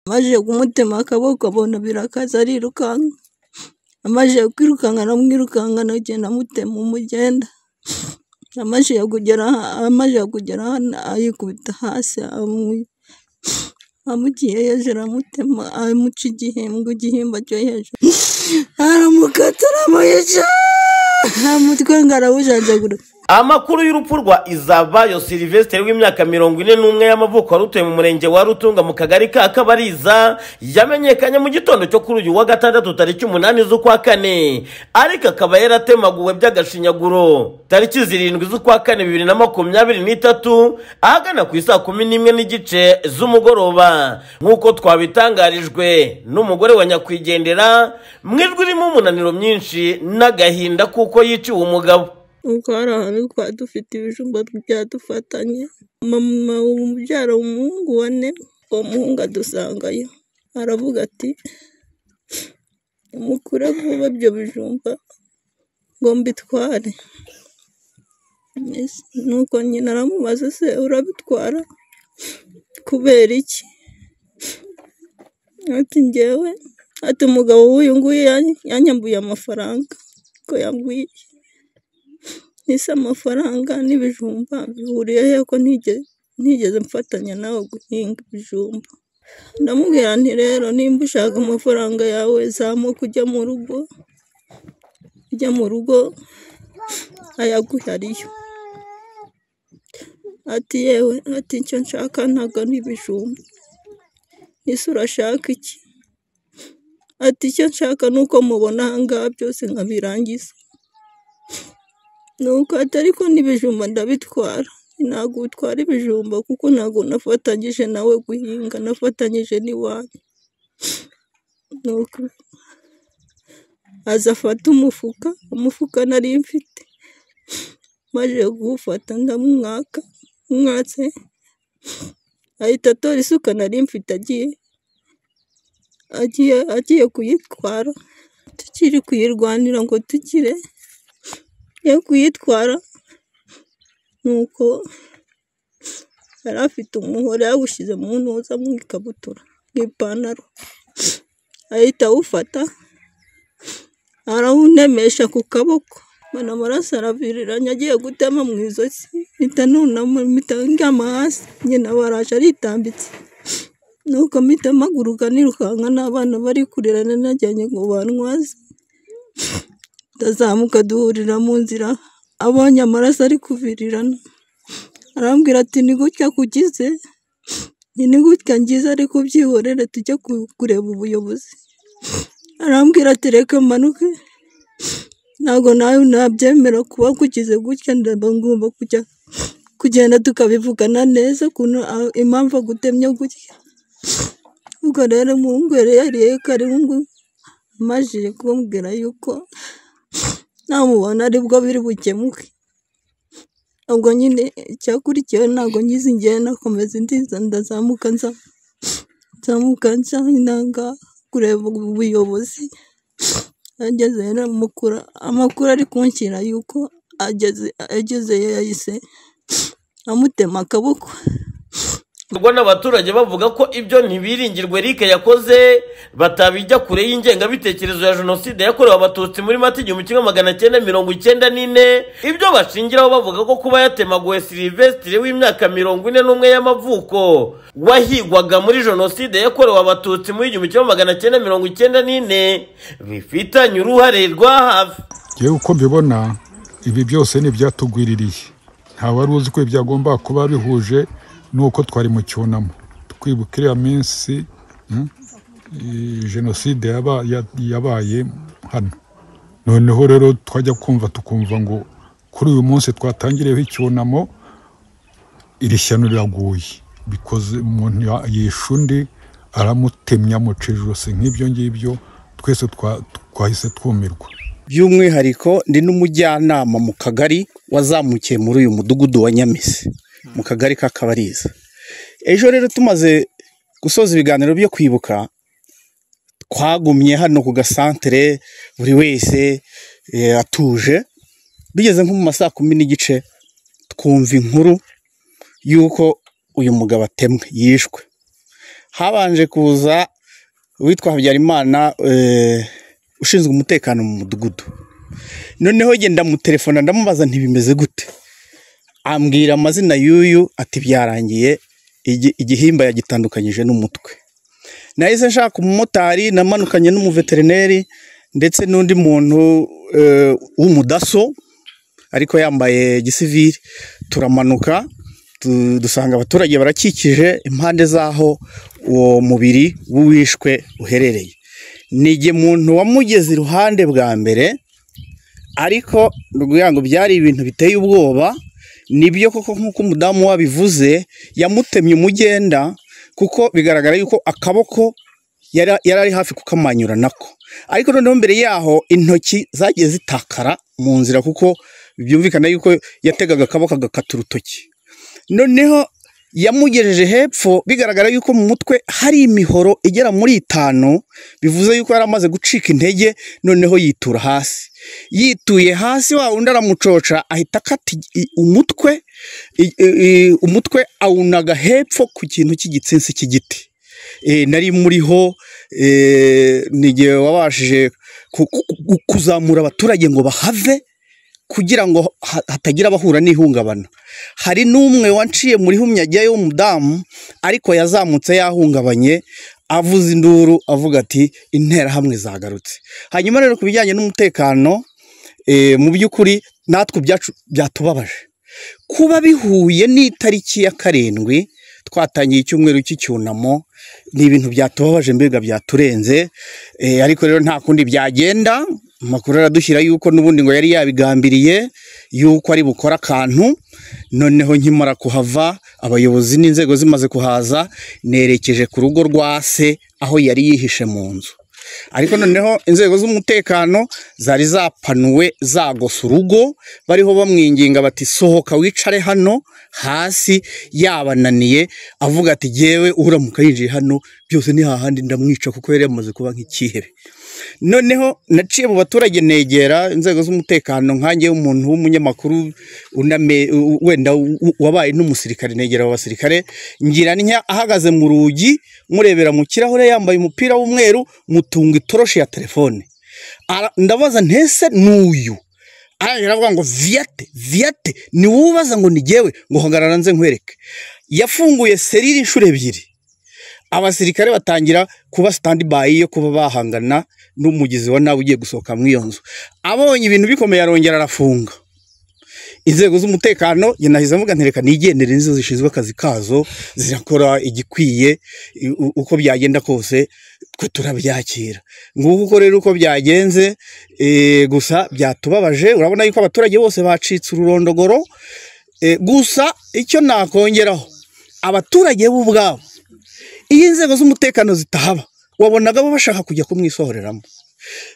Amajije kumutema akaboko abona birakaze arirukanka, amajije kwirukanka aramwirukankana agenda amutema umugenda, amajije kugera hano ayikubita hasi amugiye hejuru aramutema amuca igihembwe, igihimba cyo hejuru aramukata aramuyica umutwe ngo arawujanjagura. Amakuru y'urupfu rwa Izabayo Sylvestre w'imyaka 41 y'amavuko wari utuye mu murenge wa Rutunga mu kagari ka Kabariza yamenyekanye mu gitondo cyo kuri uyu wa gatandatu tariki 8 z'ukwa kane, ariko akaba yaratemaguwe by'agashinyaguro tariki 7 z'ukwa kane 2023 ahagana ku isaa 11:30 z'umugoroba, nk'uko twabitangarijwe n'umugore wa nyakwigendera mu ijwi ririmo umunaniro myinshi n'agahinda kuko yiciwe umugabo. Nuko hari ahantu twari dufite ibijumba byadufatanye, mama umubyara umuhungu wa ne, uwo muhungu adusangayo aravuga ati mukure vuba ibyo bijumba ngo mbitware. Nuko nyina aramubaza se urabitwara kubera iki? Ati njyewe, ati umugabo w'uyu nguyu yanyambuye amafaranga ko yambwiye. Ese amafaranga n'ibijumba bihuriye he ko ntigeze mfatanya nawe guhinga ibijumba? Ndamubwira nti rero nimba ushaka amafaranga yawe zamuka ujya mu rugo, ujya mu rugo ayaguhe ariyo. Ati yewe, ati icyo nshaka ntabwo ari ibijumba. Ese urashaka iki? Ati icyo nshaka ni uko mubona aha ngaha byose nkabirangiza. Nuko ati ariko n'ibijumba ndabitwara. Ntabwo utwara ibijumba kuko ntabwo nafatanyije nawe guhinga, nafatanyije n'iwanyu. Nuko aza afata umufuka, umufuka nari mfite, maze kuwufata ndamumwaka, mwatse ahita atora isuka nari mfite agiye kuyitwara. Tukiri kuyirwanira ngo tukire yo kuyitwara, nuko yari afite umuhoro yawushyize mu ntuza mu ikabutura mu ipantaro, ahita awufata arawunemesha ku kaboko, mbona amaraso araviriranye agiye gutema mu ijosi, mpita nunama mpita ndyama hasi, nyina baraje aritambitse, nuko mpita mpaguruka nirukanka n'abana bari kurira najyanye ngo bantwaze. Ndazamuka duhurira mu nzira, abonye amaraso ari kuvirirana arambwira ati ni gutya kugize, ni gutya ngize ariko byihorere tujye kureba ubuyobozi. Arambwira ati reka manuke, ntabwo nawe nabyemera kuba kugize gutya, ngomba kujya kugenda tukabivugana neza ukuntu impamvu agutemye gutya. Ubwo rero umuhungu yari yariye kare, amajije kumbwira yuko namubona aribwo biri bukemuke. Ubwo nyine icyakurikiyeho ntabwo ngize ngewe nakomeza ndiza ndazamuka nza inanga kureba ubuyobozi. Ageze rero amakuru ari kunshyira yuko agezeyo yahise amutema akaboko. Ubwo n'abaturage bavuga ko ibyo Ntibiringirwa Eric yakoze batabijya kure y'ingengabitekerezo ya jenoside yakorewe abatutsi muri Mata 1994, ibyo bashingiraho bavuga ko kuba yatemaguwe Sylvestre w'imyaka 41 y'amavuko wahigwaga muri jenoside yakorewe abatutsi muri 1994 bifitanye uruhare rwa hafi. Yewe uko mbibona ibi byose ni ibyatugwiririye, nta wari uzi ko byagomba kuba bihuje nuko twari mu cyunamo twibuka iriya minsi jenoside yabaye hano. Noneho rero twajya kumva tukumva ngo kuri uyu munsi twatangiriyeho icyunamo, iri shyano riraguye, bikoze umuntu yishe undi aramutemya amuca ijosi nk'ibyo ngibyo, twese twahise twumirwa. By'umwihariko ndi n'umujyanama mu kagari wazamukiye muri uyu mudugudu wa Nyamise mu kagari ka Kabariza. Ejo rero tumaze gusoza ibiganiro byo kwibuka, twagumye hano ku gasantere buri wese atuje, bigeze nko mu masaha 10:15 twumva inkuru yuko uyu mugabo atemwe yishwe. Habanje kuza uwitwa Habyarimana ushinzwe umutekano mu mudugudu. Noneho njye ndamutelefona ndamubaza ntibimeze gute, ambwira amazina y'uyu ati byarangiye, igihimba yagitandukanyije n'umutwe. Nahise nshaka umumotari, namanukanye n'umuveterineri ndetse n'undi muntu w'umudaso ariko yambaye gisivili, turamanuka dusanga abaturage barakikije impande z'aho uwo mubiri w'uwishwe uherereye. Nige muntu wamugeze iruhande bwa mbere, ariko ngo byari ibintu biteye ubwoba. Nibyo koko nk'uko umudamu wabivuze, yamutemye umugenda, kuko bigaragara yuko akaboko yari ari hafi kukamanyura nako. Ariko noneho mbere yaho intoki zagiye zitakara mu nzira, kuko byumvikana yuko yategaga akaboko agakata urutoki. Noneho yamugejeje hepfo, bigaragara yuko mu mutwe hari imihoro igera muri 5, bivuze yuko yari amaze gucika intege. Noneho yitura hasi, yituye hasi wa wundi aramucoca, ahita akata umutwe, umutwe awunaga hepfo ku kintu cy'igitsinsi cy'igiti. Nari muriho, n'igihe wabashije kuzamura abaturage ngo bahave kugira ngo hatagira abahura n'ihungabana. Hari n'umwe wanciye muri humya ajyayo w'umudamu, ariko yazamutse yahungabanye, avuza induru avuga ati interahamwe zagarutse. Hanyuma rero ku bijyanye n'umutekano, mu by'ukuri natwe ibyacu byatubabaje kuba bihuye n'itariki ya 7 twatangiye icyumweru cy'icyunamo. Ni ibintu byatubabaje, mbega byaturenze. Ariko rero nta kundi byagenda. Amakuru aradushyira yuko n'ubundi ngo yari yabigambiriye yuko ari bukora akantu. Noneho nkimara kuhava, abayobozi n'inzego zimaze kuhaza, nerekeje ku rugo rwa se aho yari yihishe mu nzu. Ariko noneho inzego z'umutekano zari zapanuwe zagose urugo, bariho bamwinginga bati sohoka wicare hano hasi. Yabananiye avuga ati jyewe uramuka yinjiye hano byose ni hahandi ndamwica, kuko yari yamaze kuba nk'ikihebe. Noneho naciye mu baturage negera inzego z'umutekano, nkanjye umuntu w'umunyamakuru wenda wabaye n'umusirikare, negera abo basirikare, ngira ntya ahagaze mu rugi murebera mu kirahure, yambaye umupira w'umweru, mutunga itoroshi ya telefone. Ndabaza ntese n'uyu, aravuga ngo viyate viyate, ni wubaza ngo ni jyewe, ngo hagarara nze nkwereke. Yafunguye serire inshuro 2, abasirikare batangira kuba stand by yo kuba bahangana n'umugizi wa nabi ugiye gusohoka mu iyo nzu. Abonye ibintu bikomeye arongera arafunga. Inzego z'umutekano nahize mvuga ntereka nigendere, nizo zishinzwe akazi kazo zirakora igikwiye, uko byagenda kose twe turabyakira. Nguko uko rero uko byagenze, gusa byatubabaje. Urabona yuko abaturage bose bacitse ururondogoro. Gusa icyo nakongeraho, abaturage bo ubwabo iyo inzego z'umutekano zitahaba wabonaga bo bashaka kujya kumwisohoreramo.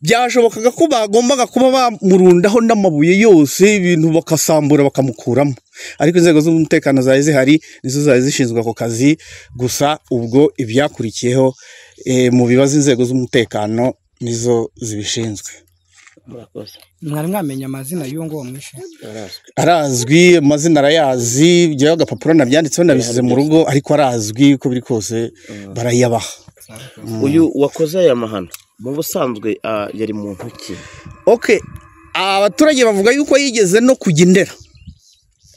Byashobokaga ko bagombaga kuba bamurundaho n'amabuye yose, ibintu bakasambura bakamukuramo, ariko inzego z'umutekano zari zihari, nizo zari zishinzwe ako kazi. Gusa ubwo ibyakurikiyeho mu bibazo inzego z'umutekano nizo zibishinzwe. Mwari mwamenya amazina y'uwo ngo mwishe? Arazwi, amazina arayazi, byaho agapapuro nabyanditseho nabisize mu rugo, ariko arazwi uko biri kose barayabaha. Uyu wakoze aya mahano mu busanzwe yari muntu ki? Okay, abaturage bavuga yuko yigeze no kujya Indera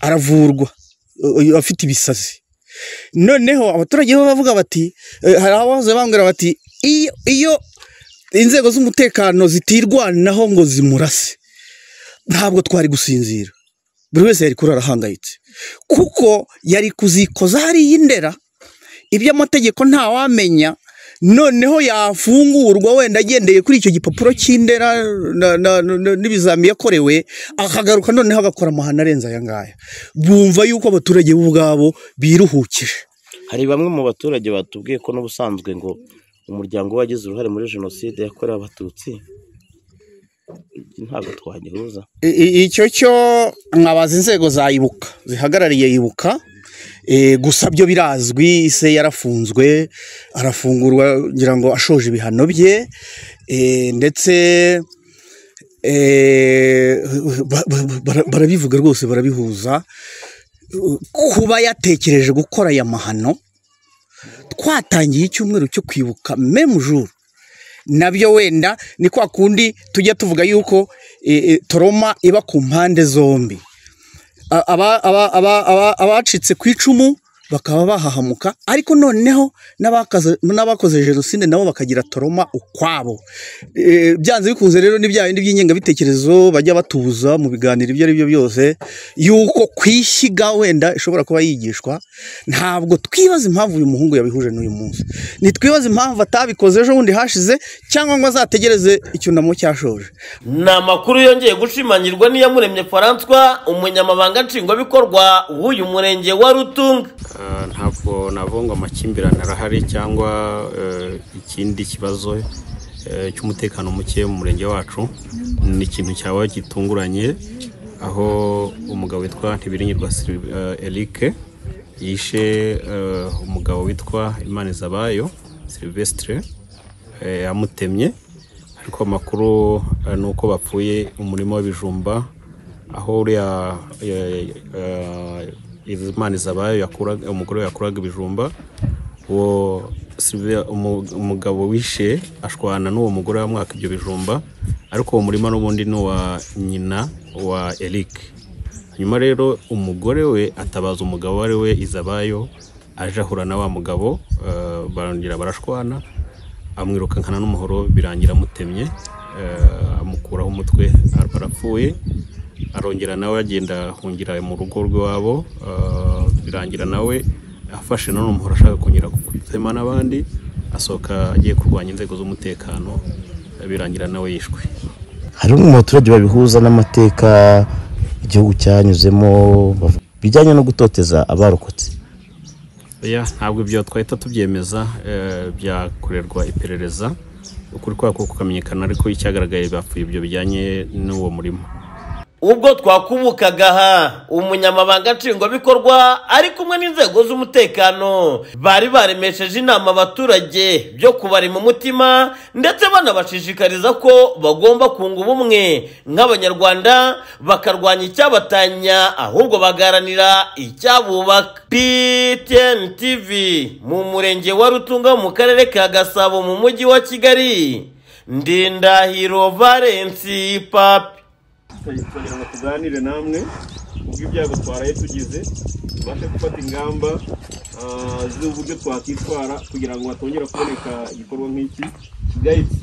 aravurwa afite ibisazi. Noneho abaturage bo bavuga bati, hari abahoze bambwira bati iyo inzego z'umutekano zitirwanaho ngo zimurase ntabwo twari gusinzira, buri wese yari kurara ahangayitse, kuko yari kuzikoza hariya Indera, iby'amategeko ntawamenya. Noneho yafungurwa wenda agendeye kuri icyo gipapuro cy'Indera n'ibizami yakorewe, akagaruka noneho agakora amahano arenze aya ngaya. Bumva yuko abaturage bo ubwabo biruhukije. Hari bamwe mu baturage batubwiye ko n'ubusanzwe ngo umuryango wagize uruhare muri jenoside yakorewe Abatutsi, ntabwo twagihuza. Icyo cyo nkabaza inzego za Ibuka zihagarariye Ibuka. Gusa byo birazwi, se yarafunzwe arafungurwa ngira ngo ashoje ibihano bye, ndetse barabivuga rwose, barabihuza kuba yatekereje gukora aya mahano. Twatangiye icyumweru cyo kwibuka même jour, nabyo wenda ni kwa kundi tujya tuvuga yuko trauma iba ku mpande zombi. Abacitse ku icumu bakaba bahahamuka, ariko noneho n'abakoze jenoside nabo bakagira trauma ukwabo. Byanze bikunze rero ni bya bindi by'ingengabitekerezo bajya batubuza mu biganiro ibyo ari byo byose, yuko kwishyiga wenda ishobora kuba yigishwa. Ntabwo twibaza impamvu uyu muhungu yabihuje n'uyu munsi, ntitwibaza impamvu atabikoze ejo bundi hashize, cyangwa ngo azategereze icyunamo cyashoje. Ni amakuru yongeye gushimangirwa n'Iyamuremye Francois, umunyamabanga nshingwabikorwa w'uyu murenge wa Rutunga. Ntabwo navuga ngo amakimbirane arahari cyangwa ikindi kibazo cy'umutekano muke mu murenge wacu. Ni ikintu cyaba gitunguranye, aho umugabo witwa Ntibiringirwa Eric yishe umugabo witwa Imanizabayo Sylvestre, amutemye. Ariko amakuru ni uko bapfuye umurima w'ibijumba, aho uriya Imanizabayo yakuraga, umugore we yakuraga ibijumba. Uwo umugabo wishe ashwana n'uwo mugore wamwaka ibyo bijumba, ariko uwo murima n'ubundi ni uwa nyina wa Eric. Nyuma rero umugore we atabaza umugabo ari we Izabayo, aje ahura na wa mugabo, barongera barashwana, amwirukankana n'umuhoro, birangira amutemye, amukuraho umutwe, barapfuye. Arongera nawe agenda ahungira mu rugo rw'iwabo, birangira nawe afashe none umuhoro ashaka kongera gutema n'abandi, asohoka agiye kurwanya inzego z'umutekano, birangira nawe yishwe. Hari umwe mu baturage babihuza n'amateka igihugu cyanyuzemo bijyanye no gutoteza abarokotse. Oya, ntabwo ibyo twahita tubyemeza, byakorerwa iperereza ukuri kwako kukamenyekana, ariko icyagaragaye bapfuye ibyo bijyanye n'uwo murimo. Ubwo twakubukaga aha, umunyamabanga nshingwabikorwa ari kumwe n'inzego z'umutekano bari baremesheje inama abaturage byo kubarema umutima, ndetse banabashishikariza ko bagomba kunga ubumwe nk'Abanyarwanda, bakarwanya icyabatanya ahubwo bagaharanira icyabubaka. BTN TV mu murenge wa Rutunga mu karere ka Gasabo mu mujyi wa Kigali, Ndindahiro Valence Papi. Kugira ngo tuganire namwe ubwo ibyago twaraye tugize, tubashe gufata ingamba z'uburyo twakwitwara kugira ngo hatongera kuboneka igikorwa nk'iki kigayitse.